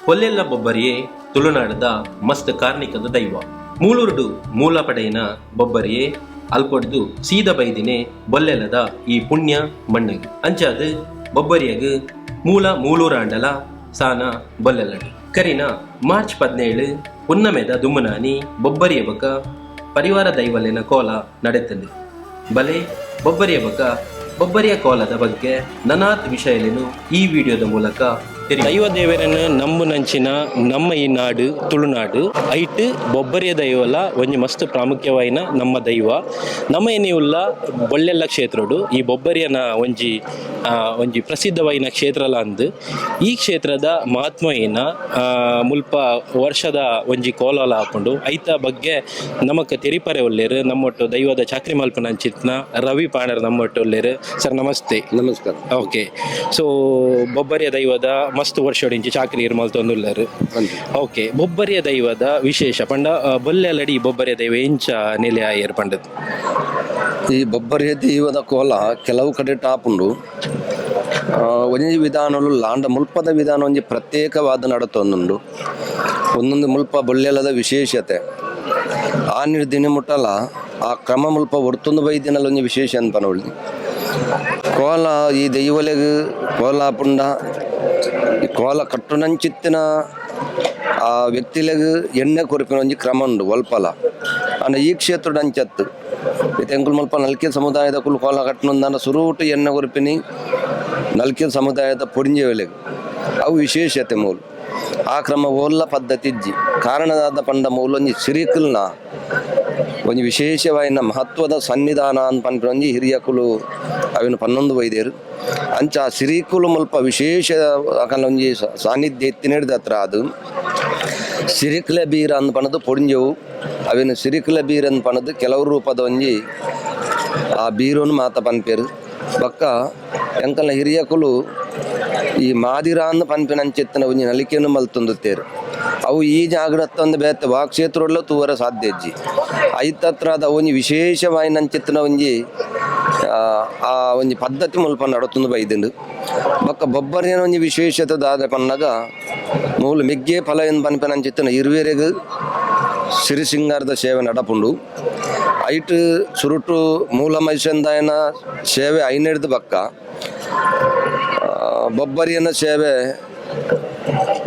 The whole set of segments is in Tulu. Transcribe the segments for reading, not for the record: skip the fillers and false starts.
ಪೊಲ್ಲೆಲ್ಲ ಬೊಬ್ಬರಿಯೇ ತುಳುನಾಡದ ಮಸ್ತ್ ಕಾರ್ಣಿಕದ ದೈವ. ಮೂಲೂರುಡು ಮೂಲ ಪಡೆಯಿನ ಬೊಬ್ಬರಿಯೇ ಅಲ್ಪೊಡ್ದು ಸೀದ ಬೈದಿನೇ ಬೊಲ್ಲೆಲ್ಲದ ಈ ಪುಣ್ಯ ಮಣ್ಣಿಗೆ. ಅಂಚಾದ್ ಬೊಬ್ಬರಿಯಗ್ ಮೂಲ ಮೂಲೂರಾಂಡಲ ಸಾನ ಬೊಲ್ಲೆಲ್ಲಡು. ಕರಿನ ಮಾರ್ಚ್ 17 ಪುನ್ನಮೆದ ದುಮ್ಮನಾನಿ ಬೊಬ್ಬರಿಯ ಬೊಕ ಪರಿವಾರ ದೈವಲೆನ ಕೋಲ ನಡೆತಂಡು. ಬಲೆ ಬೊಬ್ಬರಿಯ ಬೊಕ ಬೊಬ್ಬರಿಯ ಕೋಲದ ಬಗ್ಗೆ ನನಾತ್ ವಿಷಯಲೇನು ಈ ವಿಡಿಯೋದ ಮೂಲಕ. ದೈವ ದೇವರನ್ನು ನಂಬುನಂಚಿನ ನಮ್ಮ ಈ ನಾಡು ತುಳುನಾಡು. ಐಟ್ ಬೊಬ್ಬರಿಯ ದೈವಲ ಒಂಜಿ ಮಸ್ತ್ ಪ್ರಾಮುಖ್ಯವಾಯಿನ ನಮ್ಮ ದೈವ. ನಮ್ಮ ಏನಿವುಲ್ಲ ಬೊಳ್ಳೆಲ್ಲ ಕ್ಷೇತ್ರಡು ಈ ಬೊಬ್ಬರಿಯನ ಒಂಜಿ ಒಂಜಿ ಪ್ರಸಿದ್ಧವಾಯಿನ ಕ್ಷೇತ್ರಲ ಅಂದ್. ಈ ಕ್ಷೇತ್ರದ ಮಹಾತ್ಮ ಏನ, ಮುಲ್ಪ ವರ್ಷದ ಒಂಜಿ ಕೋಲಲ ಆಪುಂಡು. ಐತ ಬಗ್ಗೆ ನಮಕ್ ತೆರಿಪರೆ ಉಲ್ಲೇರು ನಮ್ಮೊಟ್ಟು ದೈವದ ಚಾಕ್ರಿ ಮಲ್ಪನಂಚಿತ್ನ ರವಿ ಪಾಣರ್ ನಮ್ಮೊಟ್ಟು ಉಲ್ಲೇರು. ಸರ್, ನಮಸ್ತೆ. ನಮಸ್ಕಾರ. ಓಕೆ, ಸೊ ಬೊಬ್ಬರಿಯ ದೈವದ ಮಸ್ತ್ ವರ್ಷೊಡಿಂಚಿ ಚಾಕ್ರಿ ಇರ್ ಮಲ್ತೊಂದುಲ್ಲೆರ್. ಓಕೆ, ಬೊಬ್ಬರಿಯ ದೈವದ ವಿಶೇಷ ಪಂಡ ಬೊಲ್ಲೆಲಡಿ ಬೊಬ್ಬರಿಯ ದೈವ ಎಂಚ ನೆಲೆ ಆಯೆರ್ ಪಂಡದ್? ಈ ಬೊಬ್ಬರಿಯ ದೈವದ ಕೋಲ ಕೆಲವು ಕಡೆ ಟಾಪ್ ಉಂಡು. ಒಂಜಿ ವಿಧಾನಲು ಲಾಂಡ ಮುಲ್ಪದ ವಿಧಾನ ಒಂಜಿ ಪ್ರತ್ಯೇಕವಾದ ನಡತೊಂದುಂಡು. ಒಂದೊಂದು ಮುಲ್ಪ ಬೊಳ್ಳೆಲದ ವಿಶೇಷತೆ ಆ ದಿನ ಮುಟ್ಟಲ ಆ ಕ್ರಮ ಮುಲ್ಪ ಒರ್ತೊಂದು ಬೈದಿನಲ ಒಂಜಿ ವಿಶೇಷ ಅಂತ ಪನೊಳಿ. ಕೋಲ ಈ ದೈವಲೆಗ್ ಕೋಲ ಪುಂಡ ಈ ಕೋಲ ಕಟ್ಟುನಂಚಿತ್ತಿನ ಆ ವ್ಯಕ್ತಿಲೆಗ್ ಎಣ್ಣೆ ಕೊರ್ಪಿನ ಒಂಜಿ ಕ್ರಮ ಉಂಡು ಒಲ್ಪಲ. ಆಂಡ ಈ ಕ್ಷೇತ್ರದ ಅಂಚತ್ತು. ಇತ್ತೆ ಎಂಕುಲು ಮುಲ್ಪ ನಲ್ಕೆ ಸಮುದಾಯದ ಕುಲು ಕೋಲ ಕಟ್ಟುನಂದಾಂಡ ಸುರೂಟು ಎಣ್ಣೆ ಕೊರ್ಪಿನಿ ನಲ್ಕೆ ಸಮುದಾಯದ ಪೊಡಿಂಜೆವೆಲೆಗ್. ಅವು ವಿಶೇಷತೆ ಮೂಲು. ಆ ಕ್ರಮ ಓಲ್ಲ ಪದ್ಧತಿ ಇಜ್ಜಿ. ಕಾರಣದಾದ ಪಂಡ ಮೂಲೊಂಜಿ ಸಿರಿಕುಲ್ನ ಒಂಜಿ ವಿಶೇಷವಾಯಿನ ಮಹತ್ವದ ಸನ್ನಿಧಾನ ಅಂತ ಪನ್ಪಿನ ಒಂಜಿ ಹಿರಿಯಕುಲು ಅವಿನ ಪನ್ನೊಂದು ವೈದ್ಯರು. ಅಂಚ ಆ ಸಿರಿಕುಲು ಮುಲ್ಪ ವಿಶೇಷ ಅಕಲ್ನ ಒಂಜಿ ಸಾನ್ನಿಧ್ಯ ಇತ್ತಿನೆಡ್ದ್ ಹತ್ರ ಅದು ಸಿರಿಕುಲ ಬೀರ ಅಂದ್ ಪನದು ಪೊಡಿಂಜವು. ಅವಿನ ಸಿರಿಕುಲ ಬೀರ ಅಂದ್ ಪನದು ಕೆಲವು ರೂಪದ ಒಂಜಿ ಆ ಬೀರೊನು ಮಾತ ಪನ್ಪೆರ್. ಬೊಕ್ಕ ಎಂಕಲ್ನ ಹಿರಿಯಕುಲು ಈ ಮಾದಿರಾಂದ್ ಪನ್ಪಿನಂಚಿತ್ತಿನ ಒಂಜಿ ನಲಿಕೆನು ಮಲ್ತೊಂದುತ್ತೇರು. ಅವು ಈ ಜಾಗ್ರತೆ ಒಂದು ಬೇತೆ ವಾ ಕ್ಷೇತ್ರಡ್ಲ ತೂವರೆ ಸಾಧ್ಯ ಇಜ್ಜಿ. ಐತತ್ರದ ಒಂಜಿ ವಿಶೇಷವಾಯಿನಂಚಿತ್ತಿನ ಒಂಜಿ ಆ ಆ ಒಂಜಿ ಪದ್ಧತಿ ಮುಲ್ಪ ನಡತೊಂದು ಬೈದುಂಡು. ಬೊಕ್ಕ ಬೊಬ್ಬರಿನ ಒಂಜಿ ವಿಶೇಷತೆ ದಾದ ಪನ್ನಗ ಮೂಲು ಮೆಗ್ಗೆ ಫಲ ಎಂದು ಪನ್ಪಿನಂಚಿತ್ತಿನ ಇರುವೆರೆಗ್ ಸಿರಿಸಿಂಗಾರದ ಸೇವೆ ನಡಪುಂಡು. ಐಟ್ ಸುರುಟು ಮೂಲ ಮೈಸಂದಾಯನ ಸೇವೆ ಐನೆಡ್ದು ಬಕ್ಕ ಬೊಬ್ಬರಿಯನ ಸೇವೆ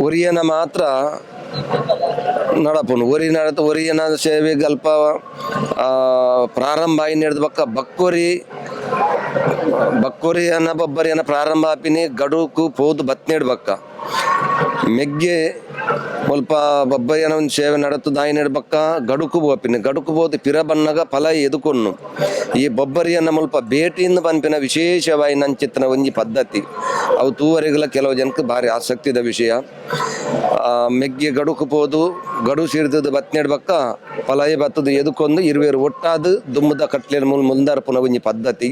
ಒರಿಯನ ಮಾತ್ರ ನಡಪುಂಡು. ಒರಿ ನಡತ ಒರಿಯನ ಸೇವೆಗೆ ಅಲ್ಪ ಪ್ರಾರಂಭ ಐನೆಡ್ದು ಬಕ್ಕ ಬಕ್ಕೊರಿ ಬಕ್ಕೊರಿಯನ ಬೊಬ್ಬರಿಯನ ಪ್ರಾರಂಭ ಆಪಿನಿ ಗಡುಕು ಪೋದು ಬತ್ನೇಡ್ ಬಕ್ಕ. ಮೆಗ್ಗೆ ಮುಲ್ಪ ಬೊಬ್ಬರಿಯನ ಒಂದು ಸೇವೆ ನಡತು ದಾಯಿನೆಡ್ ಬಕ್ಕ ಗಡುಕು ಬೋಪಿನಿ. ಗಡುಕು ಬೋದು ಪಿರ ಬನ್ನಗ ಫಲ ಎದುಕೊನ್ನು ಈ ಬೊಬ್ಬರಿಯನ ಮುಲ್ಪ ಭೇಟಿಯಿಂದ ಪನ್ಪಿನ ವಿಶೇಷವಾಯಿನಂಚಿತ್ತಿನ ಒಂಜಿ ಪದ್ಧತಿ. ಅವು ತೂವರೆಗುಲ ಕೆಲವು ಜನಕ್ಕೆ ಭಾರಿ ಆಸಕ್ತಿದ ವಿಷಯ. ಮೆಗ್ಗೆ ಗಡುಕು ಪೋದು ಗಡು ಸಿರ್ದದ ಬತ್ನೆಡ್ ಬಕ್ಕ ಫಲಯ ಬತ್ತದ ಎದುಕೊಂದು ಇರುವೆರು ಒಟ್ಟಾದ ದುಮ್ಮದ ಕಟ್ಲೆರ್ ಮೂಲ ಮುಂದಾರ್ಪುನ ಒಂಜಿ ಪದ್ಧತಿ.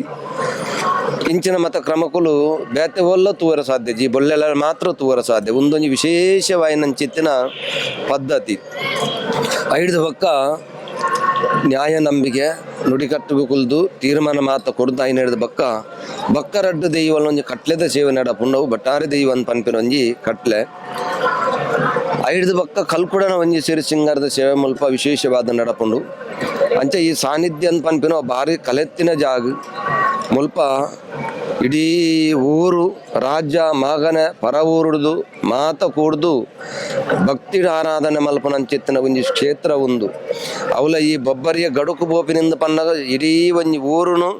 ಇಂಚಿನ ಮತ ಕ್ರಮಕುಲು ಬೇತೆ ಒಲ್ಲ ತೂವರ ಸಾಧ್ಯ ಜಿ, ಬೊಳ್ಳೆಲ್ಲ ಮಾತ್ರ ತೂವರ ಸಾಧ್ಯ. ಒಂದೊಂಜಿ ವಿಶೇಷವಾಯಿನಂಚಿತ್ತಿನ ಪದ್ಧತಿ. ಐಡ್ದು ಬೊಕ್ಕ ನ್ಯಾಯ ನಂಬಿಕೆ ನುಡಿಕಟ್ಟು ಕುಲ್ದು ತೀರ್ಮಾನ ಮಾತ ಕೊರ್ದು ಐನೆಡ್ದು ಬಕ್ಕ ಬಕ್ಕ ರಡ್ಡು ದೈವಲ ಒಂಜಿ ಕಟ್ಲೆದ ಸೇವೆ ನಡಪುಂಡವು. ಬಟ್ಟಾರಿ ದೈವ ಅಂದ್ ಪನ್ಪಿನ ಒಂಜಿ ಕಟ್ಲೆ. ಐಡ್ದು ಬಕ್ಕ ಕಲ್ಕುಡನ ಒಂಜಿ ಸಿರಿ ಸಿಂಗಾರದ ಸೇವೆ ಮುಲ್ಪ ವಿಶೇಷವಾದ ನಡಪುಂಡು. ಅಂಚ ಈ ಸಾನ್ನಿಧ್ಯ ಅಂದ್ ಪನ್ಪಿನ ಭಾರಿ ಕಲೆತ್ತಿನ ಜಾಗ. ಮುಲ್ಪ ಇಡೀ ಊರು ರಾಜ್ಯ ಮಾಗನೆ ಪರ ಊರುಡ್ದು ಮಾತ ಕೂಡ್ದು ಭಕ್ತಿ ಆರಾಧನೆ ಮಲ್ಪನಂಚಿತ್ತಿನ ಒಂಜಿ ಕ್ಷೇತ್ರ ಉಂದು. ಅವಲ ಈ ಬೊಬ್ಬರಿಯ ಗಡುಕು ಬೋಪಿನಿಂದ ಪನ್ನಗ ಇಡೀ ಒಂಜಿ ಊರುನು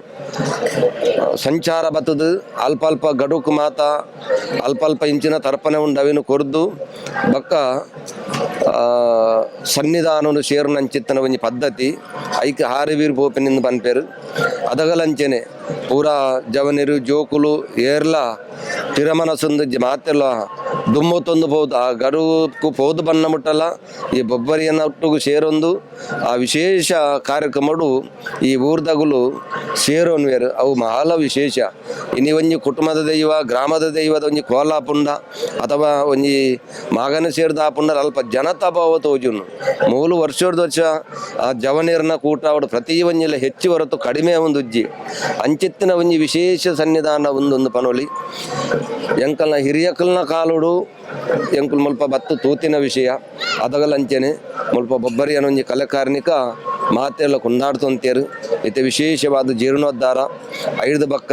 ಸಂಚಾರ ಬತ್ತದು. ಅಲ್ಪ ಅಲ್ಪ ಗಡುಕು ಮಾತ ಅಲ್ಪ ಅಲ್ಪ ಇಂಚಿನ ತರ್ಪಣೆ ಉಂಡು. ಅವಿನ ಕೊರ್ದು ಬಕ್ಕ ಸನ್ನಿಧಾನನು ಸೇರುನಂಚಿತ್ತಿನ ಒಂಜಿ ಪದ್ಧತಿ. ಐಕ್ ಹಾರಿವೀರ್ ಪೋಪಿನಿಂದ ಪನ್ಪೇರು. ಅದಗಲಂಚೆನೆ ಪೂರಾ ಜವನಿರು ಜೋಕುಲು ಏರ್ಲ ತಿರಮನಸೊಂದು ಮಾತೆಲ್ಲ ದುಮ್ಮುತ್ತೊಂದು ಪೋದು ಆ ಗಡುಕು ಪೋದು ಬನ್ನ ಮುಟ್ಟಲ ಈ ಬೊಬ್ಬರಿಯನ ಒಟ್ಟುಗು ಸೇರೊಂದು ಆ ವಿಶೇಷ ಕಾರ್ಯಕ್ರಮಡು ಈ ಊರ್ದಗುಲು ಸೇರೋನ್ವೇರು. ಅವು ಮಹಾಲ ವಿಶೇಷ. ಇನಿ ಒಂಜಿ ಕುಟುಂಬದ ದೈವ, ಗ್ರಾಮದ ದೈವದ ಒಂಜಿ ಕೋಲಾಪುಂಡ ಅಥವಾ ಒಂಜಿ ಮಾಗನ ಸೇರ್ದ ಆಪುಂಡ ಅಲ್ಪ ಜನತಾಭಾವ ತೋಜುನು. ಮೂಲು ವರ್ಷದ ವರ್ಷ ಆ ಜವನೀರ್ನ ಕೂಟ ಅವಡು ಪ್ರತಿ ಒಂಜಿಲ ಹೆಚ್ಚು ಹೊರತು ಕಡಿಮೆ ಒಂದು ಉಜ್ಜಿ. ಅಂಚಿತ್ತಿನ ಒಂಜಿ ವಿಶೇಷ ಸನ್ನಿಧಾನ ಒಂದೊಂದು ಪನೊಲಿ. ಎಂಕಲ್ನ ಹಿರಿಯಕಲ್ನ ಕಾಲುಡು ಎಂಕುಲು ಮುಲ್ಪ ಬತ್ತು ತೂತಿನ ವಿಷಯ ಅದಗಲಂಚನೆ ಮುಲ್ಪ ಬೊಬ್ಬರಿಯನೊಂಜಿ ಕಲೆಕಾರ್ನಿಕ ಮಾತೆಲ್ಲ ಕೊಂಡಾಡ್ತೊಂತೇರು. ಇತ್ತೆ ವಿಶೇಷವಾದ ಜೀರ್ಣೋದ್ಧಾರ ಐದು ಬಕ್ಕ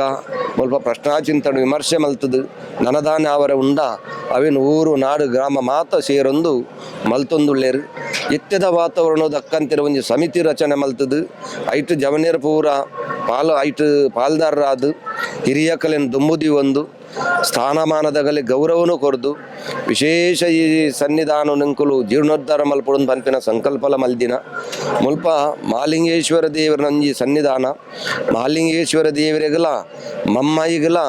ಮುಲ್ಪ ಪ್ರಶ್ನಾಚಿಂತನ ವಿಮರ್ಶೆ ಮಲ್ತದು ನನದಾನ ಅವರ ಉಂಡ ಅವಿನ ಊರು ನಾಡು ಗ್ರಾಮ ಮಾತ ಸೇರೊಂದು ಮಲ್ತೊಂದುಳ್ಳೇರು. ಇತ್ತೆದ ವಾತಾವರಣ ದಕ್ಕಂತಿರ ಒಂಜಿ ಸಮಿತಿ ರಚನೆ ಮಲ್ತದು ಐಟ್ ಜವನೇರ್ ಪೂರ ಪಾಲು ಐಟ್ ಪಾಲ್ದಾರರಾದು ಹಿರಿಯಕಲೆನ್ ದುಂಬುದಿ ಒಂದು ಸ್ಥಾನಮಾನದಗಲಿ ಗೌರವನು ಕೊರ್ದು ವಿಶೇಷ ಈ ಸನ್ನಿಧಾನ ನಿಂಕುಲು ಜೀರ್ಣೋದ್ಧಾರ ಮಲ್ಪೊಡುಂದು ಪನ್ಪಿನ ಸಂಕಲ್ಪಲ ಮಲ್ದಿನ. ಮುಲ್ಪ ಮಹಾಲಿಂಗೇಶ್ವರ ದೇವರನೊಂಜಿ ಸನ್ನಿಧಾನ, ಮಹಾಲಿಂಗೇಶ್ವರ ದೇವರಿಗಲ ಮಮ್ಮಾಯಿಗಲ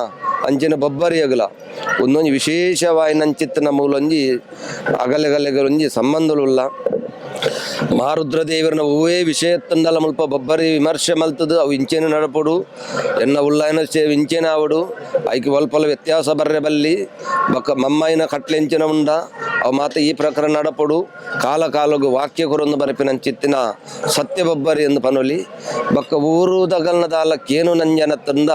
ಅಂಚಿನ ಬೊಬ್ಬರಿಯಗಲ ಒಂದೊಂಜಿ ವಿಶೇಷವಾಯಿನಂಚಿತ್ತಿನ ಮೂಲೊಂಜಿ ಅಗಲೆಗಲೆಗಳೊಂಜಿ ಸಂಬಂಧಲುಲ್ಲ. ಮಹಾರುದ್ರ ದೇವರನ ಹೂವೇ ವಿಷಯ ತಂದಲ ಮುಲ್ಪ ಬೊಬ್ಬರಿ ವಿಮರ್ಶೆ ಮಲ್ತದು ಅವು ಇಂಚೆನ ನಡಪೊಡು ಎನ್ನ ಉಲ್ಲಾಯನ ಇಂಚೆನ ಆವಡು ಐಕ್ ಒಲ್ಪಲ ವ್ಯತ್ಯಾಸ ಬರ್ರೆ ಬಲ್ಲಿ ಬೊಕ್ಕ ಮಮ್ಮಾಯಿನ ಕಟ್ಲೆಂಚಿನ ಉಂಡ ಅವು ಮಾತ ಈ ಪ್ರಕರಣ ನಡಪೊಡು ಕಾಲ ಕಾಲಗು ವಾಕ್ಯ ಕೊರೊಂದು ಬರಪಿನಂಚಿತ್ತಿನ ಸತ್ಯ ಬೊಬ್ಬರಿ ಎಂದು ಪನೊಲಿ. ಬೊಕ್ಕ ಊರು ದಗಲ್ನ ದಾಲ ಕೇನು ನಂಜನ ತಂದ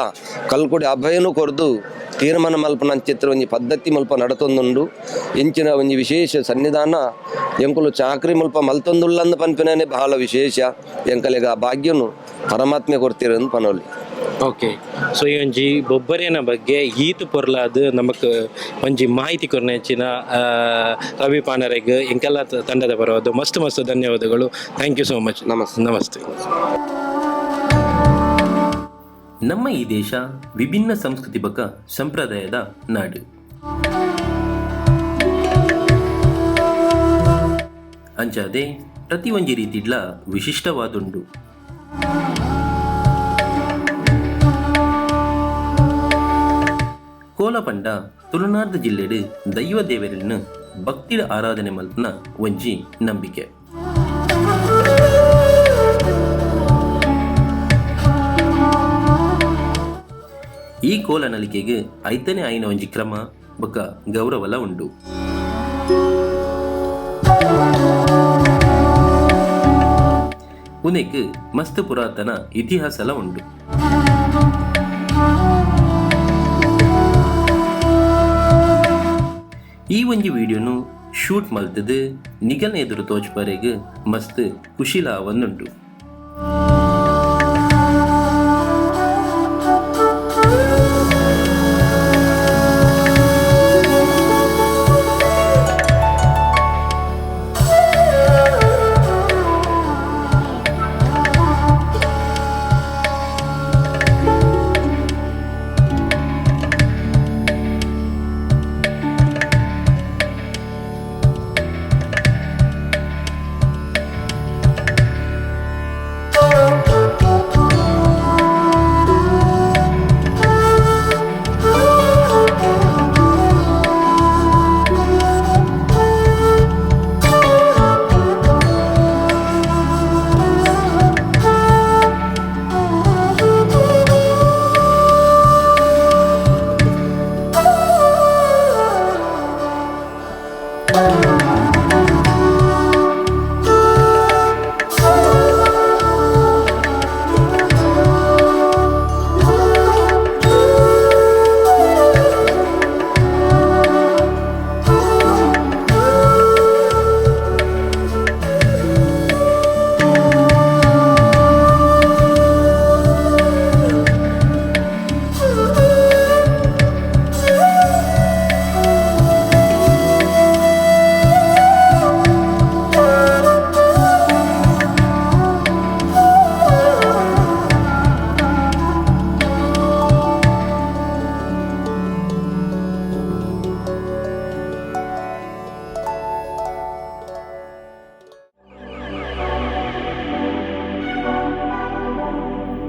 ಕಲ್ಕುಡಿ ಅಭಯನು ಕೊರ್ದು ತೀರ್ಮಾನ ಮಲ್ಪನಂಚಿತ್ರ ಒಂಜಿ ಪದ್ಧತಿ ಮುಲ್ಪ ನಡತೊಂದುಂಡು. ಇಂಚಿನ ಒಂಜಿ ವಿಶೇಷ ಸನ್ನಿಧಾನ ಎಂಕುಲು ಚಾಕ್ರಿ ಮುಲ್ಪ ಮಲ್ತೊಂದುಲ್ಲಂದು ಪನ್ಪಿನೇ ಬಹಳ ವಿಶೇಷ. ಎಂಕಲೆಗ ಆ ಭಾಗ್ಯನು ಪರಮಾತ್ಮೆ ಕೊರ್ತಿರಂದು ಪನೊಲಿ. ಓಕೆ, ಸೊ ಈ ಒಂಜಿ ಬೊಬ್ಬರಿಯನ ಬಗ್ಗೆ ಈತ್ ಪೊರ್ಲಾದ್ ನಮಕ್ ಒಂಜಿ ಮಾಹಿತಿ ಕೊರ್ನೆಂಚಿನ ರವಿ ಪಾನರೆಗ್ ಎಂಕೆಲ್ಲ ತಂಡದ ಬರೋದು ಮಸ್ತ್ ಮಸ್ತ್ ಧನ್ಯವಾದಗಳು. Thank you so much. Namaste. Namaste. ನಮ್ಮ ಈ ದೇಶ ವಿಭಿನ್ನ ಸಂಸ್ಕೃತಿ ಬಕ ಸಂಪ್ರದಾಯದ ನಾಡು. ಅಂಚಾದೆ ಪ್ರತಿ ಒಂಜಿ ರೀತಿಡ್ಲ ವಿಶಿಷ್ಟವಾದುಂಡು. ಕೋಲಪಂಡ ತುಳುನಾಡು ಜಿಲ್ಲೆಡ್ ದೈವ ದೇವರನ್ನು ಭಕ್ತಿಡ ಆರಾಧನೆ ಮಲ್ಪುನ ಒಂಜಿ ನಂಬಿಕೆ. ಈ ಕೋಲ ನಲಿಕೆಗೆ ಐತನೆ ಆಯಿನ ಒಂಜಿ ಕ್ರಮ ಬೊಕ್ಕ ಗೌರವಲ ಉಂಡು. ಉನೆಕ್ ಮಸ್ತ್ ಪುರಾತನ ಇತಿಹಾಸಲ ಉಂಡು. ಈ ಒಂಜಿ ವಿಡಿಯೋನು ಶೂಟ್ ಮಲ್ತದು ನಿಗಲ್ನ ಎದುರು ತೋಚ್ಪರೆಗ್ ಮಸ್ತ್ ಕುಶಿಲ ಆವೊಂದುಂಡು.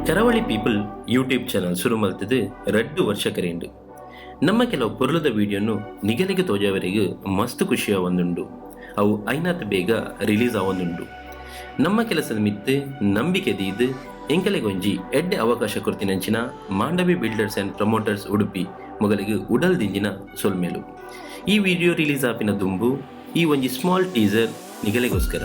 ಕರಾವಳಿ ಪೀಪಲ್ ಯೂಟ್ಯೂಬ್ ಚಾನಲ್ ಶುರು ಮಲ್ತದು 2 ವರ್ಷ ಕರೆಂಡು. ನಮ್ಮ ಕೆಲವು ಪೊರ್ಲದ ವಿಡಿಯೋನು ನಿಗಲಿಗೆ ತೋಜವರೆಗೆ ಮಸ್ತ್ ಖುಷಿಯ ಒಂದುಂಡು. ಅವು ಐನಾತ್ ಬೇಗ ರಿಲೀಸ್ ಆವೊಂದುಂಡು. ನಮ್ಮ ಕೆಲಸದ ಮಿತ್ತು ನಂಬಿಕೆ ದೀದು ಎಂಕಲೆಗೊಂಜಿ ಎಡ್ಡೆ ಅವಕಾಶ ಕೊರ್ತಿನಂಚಿನ Mandavi builders and promoters Udupi ಮೊಗಲಿಗೆ ಉಡಲ್ ದಿಂಜಿನ ಸೊಲ್ಮೇಲು. ಈ ವಿಡಿಯೋ ರಿಲೀಸ್ ಆಪಿನ ದುಂಬು ಈ ಒಂಜಿ ಸ್ಮಾಲ್ ಟೀಸರ್ ನಿಗಲೆಗೋಸ್ಕರ.